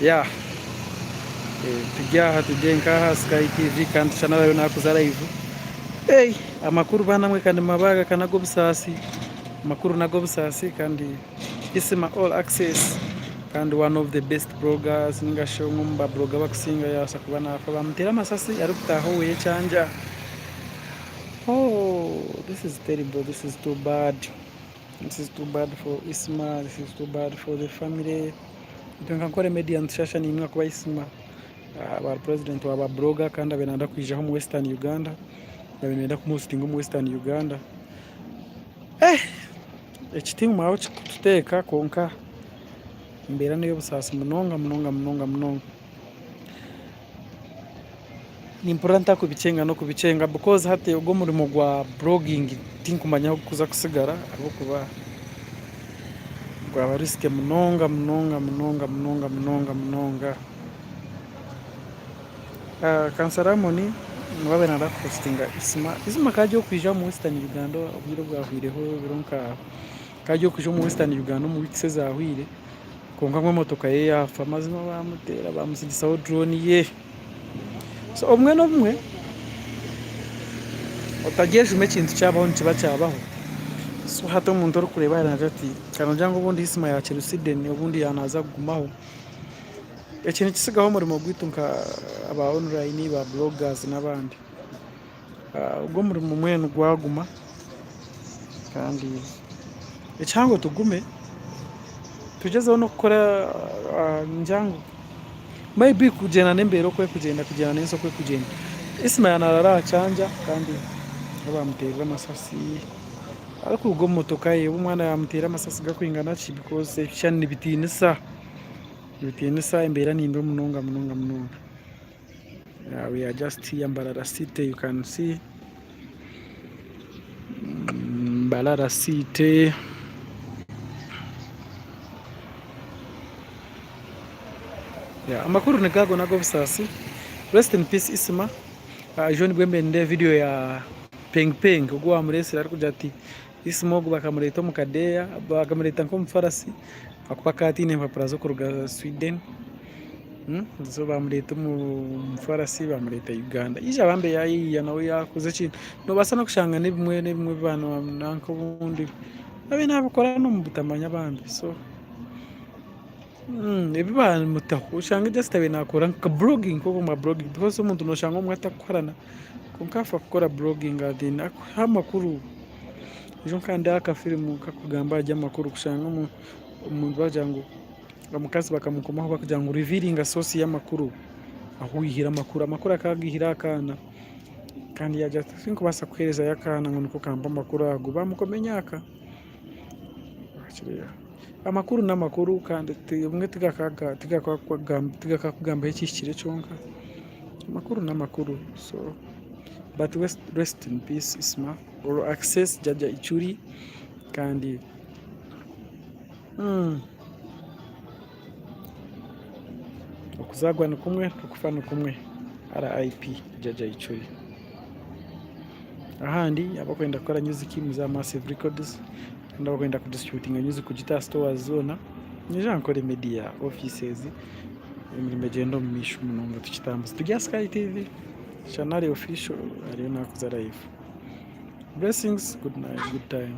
Yeah turi aha turi nkaha Sky TV kandi Shana ariyo nakuza live. Hey amakuru baana mwe kandi mabi aga n'ag'obusaasi, amakuru n'ag'obusaasi kandi Isima All Access kandi one of the best bloggers ninga shi omwe omu ba blogger abakusinga yabaasa kuba naafa bamuteire amasasi arikutaaha owe ekyangya. Oh this is terrible, this is too bad. This is too bad for Isma, this is too bad for the family. Itwe nka Nkore Media nitushasha naimwe ahakuba Isma aba ari president wa ba blogger kandi abaire nayenda kwijaho omu Western Uganda, babaire nibenda kumuhostinga omu Western Uganda. Eh! Eki tihaine ahu kirikututeeka kwonka embeera n'ey'obusaasi munonga munonga munonga munonga. Nimpurira ntakubikyenga n'okubikyenga because hati ogu omurimo gwa blogging tinkumanya ahu gurikuza kusigara ahabw'okuba gwaba risk munonga munonga munonga munonga munonga munonga. Kansara Amon niwe abaire nayenda kuhostinga Isma, Isma akaba ari okwija omu Western Uganda obwire obwahwireho ebiro nka, akaba ari okwija omu Western Uganda omu weeks ezahwire kwonka ngu emotoka ye yaafa mazima baamuteera baamutsigisaho drone ye. So obumwe n'obumwe otaryejuma ekintu kyabaho nikiba kyabaho. So hati omuntu orikureeba yaaba naagira ati ka nogira ngu obundi Isma yaakira Sweden obundi yaaba naaza kugumaho. Eki nikitsigaho omurimo gwaitu nka aba online, ba bloggers n'abandi. Ogu omurimo mbwenu gwaguma kandi ekihango tugume tugyezeho n'okukora ningira ngu may be kugyenda n'embeera oku erikugyenda kugyenda n'ensi oku erikugyenda. Isma yaaba naraara aha kyangya kandi nabo bamuteerire amasasi arikuruga omu motoka ye obu omwana yaamuteera amasasi garikwingana ki because ebishushani nibitiinisa, nibitiinisa embeera nimbi munonga munonga munonga. We are just here Mbarara city you can see Mbarara city. Yeah, amakuru nigago n'ag'obusaasi. Rest in peace Isma. Ejo nibwo mbaire nindeeba video ya Peng Peng ogu owamureetsire arikugira ati Isma ogu bakamureeta omu kadeeya, bakamureeta nk'omufarasi ahakuba akaba ataine empapura z'okuruga Sweden. So bamureeta omu mufarasi bamureeta Uganda. Ija bambe yayiiya nawe yakoze ekintu. Nobaasa n'okushanga n'ebimwe n'ebimwe ebi nanka obundi babaire nibabikora n'omu butamanya bambi. So ebi bamutaho oshange just abaire nakora nka blogging nk'oku omu blogging because omuntu noshanga obumwe atakukuhurana kwonka afa kukora blogging then akuhe amakuru. Ejo nkaba ndeeba akafirimu kakugamba ahari amakuru kushanga omuntu bagira ngu Omukazi bakamukomaho barikugira ngu revealinga source y'amakuru, ahu oyihire amakuru. Amakuru akaba agaihire aha kaana kandi yaagira ati tinkubaasa kuheerezayo akaana ngu niko kampa amakuru ago. Baamukoma emyaka. Wakireeba? Amakuru n'amakuru kandi obumwe tigakakugambaho ekihikire kyonka. Amakuru n'amakuru so but rest in peace Isma or access Jaja Ichuri kandi. Okuzaarwa ni kumwe n'okufa ni kumwe. RIP Jajja Ichuli. Ahandi abarikwenda kukora music muze aha Massive Records kandi abarikwenda kudistributinga music kugita aha stores zoona mwije aha Nkore Media offices emirimo egyende omu maisho munonga tukitambuze. Turi aha Sky TV, Shanari Official ariyo nakuza live. Blessings, good night, good time.